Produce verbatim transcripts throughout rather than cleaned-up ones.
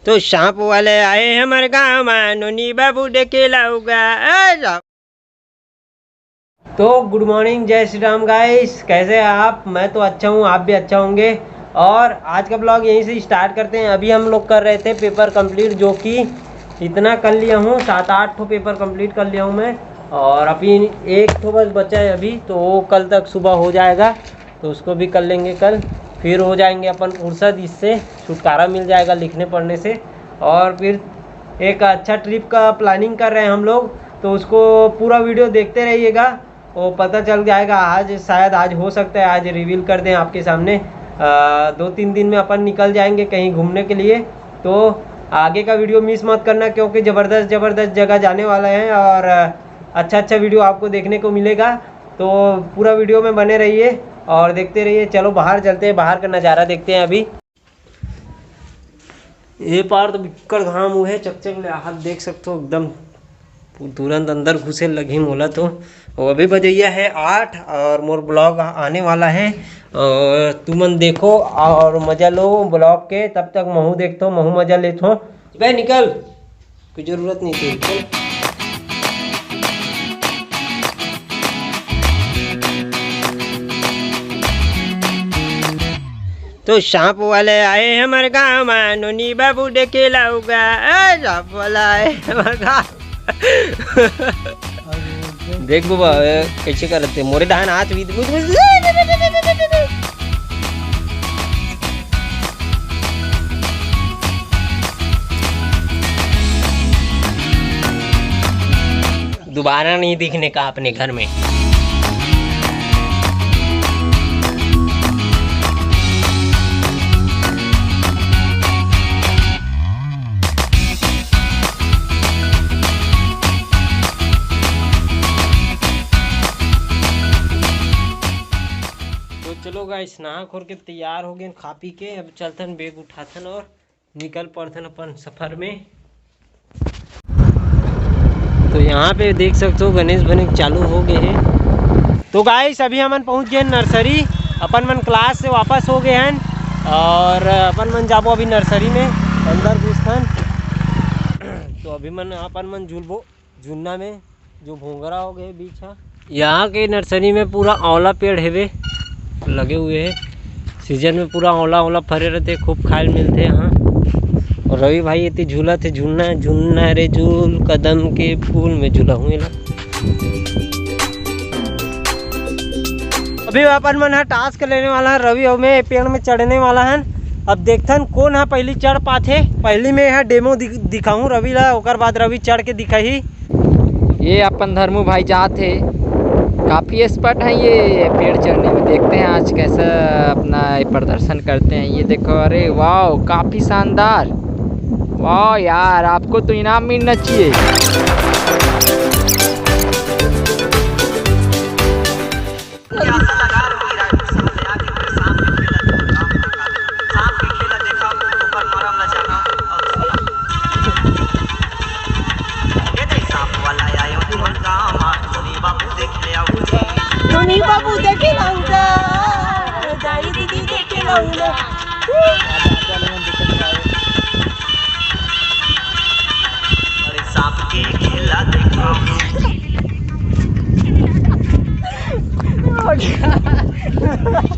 तो सांप वाले आए हमर गाँव मा, नोनी बाबू देखे लाऊगा। ए सांप। तो गुड मॉर्निंग, जय श्री राम गाइस, कैसे हैं आप? मैं तो अच्छा हूँ, आप भी अच्छा होंगे। और आज का ब्लॉग यहीं से स्टार्ट करते हैं। अभी हम लोग कर रहे थे पेपर कंप्लीट, जो कि इतना कर लिया हूँ, सात आठ ठो पेपर कंप्लीट कर लिया हूँ मैं। और अभी एक ठो बस बचा है अभी, तो वो कल तक सुबह हो जाएगा, तो उसको भी कर लेंगे कल। फिर हो जाएंगे अपन फुर्सत, इससे छुटकारा मिल जाएगा लिखने पढ़ने से। और फिर एक अच्छा ट्रिप का प्लानिंग कर रहे हैं हम लोग, तो उसको पूरा वीडियो देखते रहिएगा, वो पता चल जाएगा। आज शायद, आज हो सकता है आज रिवील कर दें आपके सामने। अ, दो तीन दिन में अपन निकल जाएंगे कहीं घूमने के लिए, तो आगे का वीडियो मिस मत करना, क्योंकि ज़बरदस्त ज़बरदस्त जगह जाने वाला है और अच्छा अच्छा वीडियो आपको देखने को मिलेगा। तो पूरा वीडियो में बने रहिए और देखते रहिए। चलो बाहर चलते हैं, बाहर का नज़ारा देखते हैं। अभी ये पार तो बिक्कट घाम हुए है, चकचक ले हाथ देख सकते हो एकदम, तुरंत अंदर घुसे लगी मोला तो। वो अभी बजैया है आठ और मोर ब्लॉग आने वाला है। और तुमन देखो और मजा लो ब्लॉग के, तब तक महू देखथो, महू मजा लेथो। बे निकल, कोई जरूरत नहीं थी। तो सांप वाले आए हमर गाँव मा, नोनी बाबू देखे लाऊगा। ए, सांप वाला आए हमर गाँव। देख बाबा, ए, कैसे करते मोरे डहान हाथ भी। दोबारा नहीं दिखने का अपने घर में। तो चलो गाइस, नहा खोर के तैयार हो गए, खा पी के अब चलथन, बैग उठाथन और निकल पड़थन अपन सफर में। तो यहाँ पे देख सकते हो, गणेश बने चालू हो गए हैं। तो गाइस, अभी हमन पहुँच गए नर्सरी, अपन मन क्लास से वापस हो गए हैं और अपन मन जाबो अभी नर्सरी में, अंदर घुसथन। तो अभी मन अपन मन झूलबो झुन्ना में, जो भोंगरा हो गए बीच हा। यहाँ के नर्सरी में पूरा आंवला पेड़ हेवे, लगे हुए हैं। सीजन में पूरा आंवला आंवला फरे रहते, खूब खाए मिलते यहाँ। और रवि भाई इतनी झूला थे, झुन्ना झुन्ना रे झूल, कदम के फूल में झूला हुए ला। अभी अपन मन ह टास्क लेने वाला है, रवि अउ मैं पेड़ में चढ़ने वाला है। अब देखथन कोन ह पहली चढ़ पाथे। पहली में यह डेमो दि-, दिखाऊं रवि ला, ओकर बाद रवि चढ़ के दिखाही। ये अपन धर्मू भाई जात हे, काफी एक्सपर्ट है ये पेड़ चढ़ने में। देखते हैं आज कैसा अपना ये प्रदर्शन करते हैं। ये देखो, अरे वाह, काफी शानदार। वाह यार, आपको तो इनाम मिलना चाहिए। टोनी बाबू देखे लाऊंगा, दाई दीदी देखे लाऊंगा।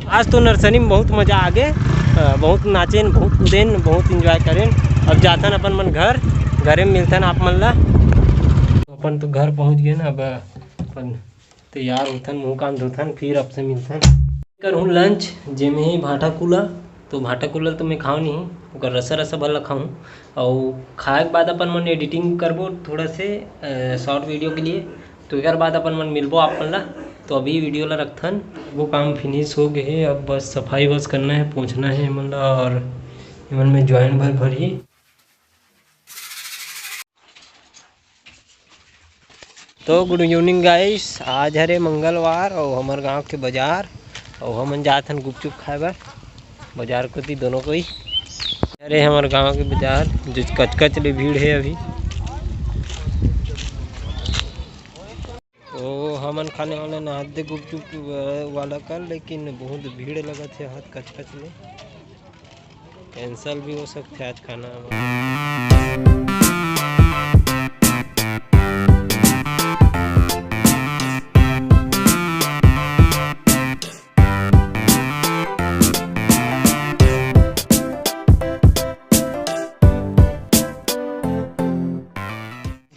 आज तो नर्सरी में बहुत मजा आ गए, अ, बहुत नाचेन, बहुत कूदेन, बहुत एंजॉय करेन। अब जाथन अपन मन घर, घरे में मिलथन आप मन ला। अपन तो घर पहुंच गए ना, अब अपन तैयार होथन, मुंह कान धोथन, फिर आपसे मिलथन। करहूँ लंच, जेमे ही भाटा कुला, तो भाटा कुला तो मैं खाओ नहीं, ओकर रसा रसा भर ला खाऊँ। और खाए के बाद अपन मन एडिटिंग करबो थोड़ा से, अ, शॉर्ट वीडियो के लिए। तो एकर बाद अपन मन मिलबो आप मन ला। तो अभी वीडियो ला रखथन। वो काम फिनिश हो गए है, अब बस सफाई बस करना है, पोंछना है एमन ला, और एमन में ज्वाइन भर भर ही। तो गुड इवनिंग गाइस, आज हरे मंगलवार और हमर गांव के बाजार और हमन जात हन गुपचुप खाए बर बाजार कोती दोनों कोई। अरे हमर गांव के बाजार जो कचकच ले भीड़ है अभी। तो हमन खाने वाले नहाते गुपचुप वाला कर, लेकिन बहुत भीड़ लगत है हाथ कचकच में। कैंसिल भी हो सकथे आज खाना हमारा।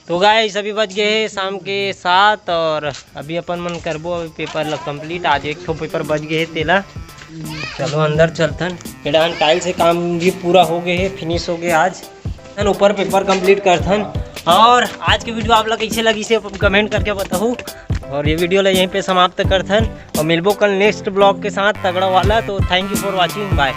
तो गाइस, अभी बज गए हैं शाम के सात और अभी अपन मन करबो अभी पेपर ला कंप्लीट। आज एक ठो पेपर बच गए हे तेला। चलो अंदर चलथन। एडान टाइल से काम भी पूरा हो गए हे, फिनिश हो गए आज। चल ऊपर पेपर कंप्लीट करथन। और आज के वीडियो आप ला कैसे लगिस हे कमेंट करके बताहू। और ये वीडियो ला यहीं पे समाप्त करथन और मिलबो कल नेक्स्ट ब्लॉग के साथ तगड़ा वाला। तो thank you for watching, bye।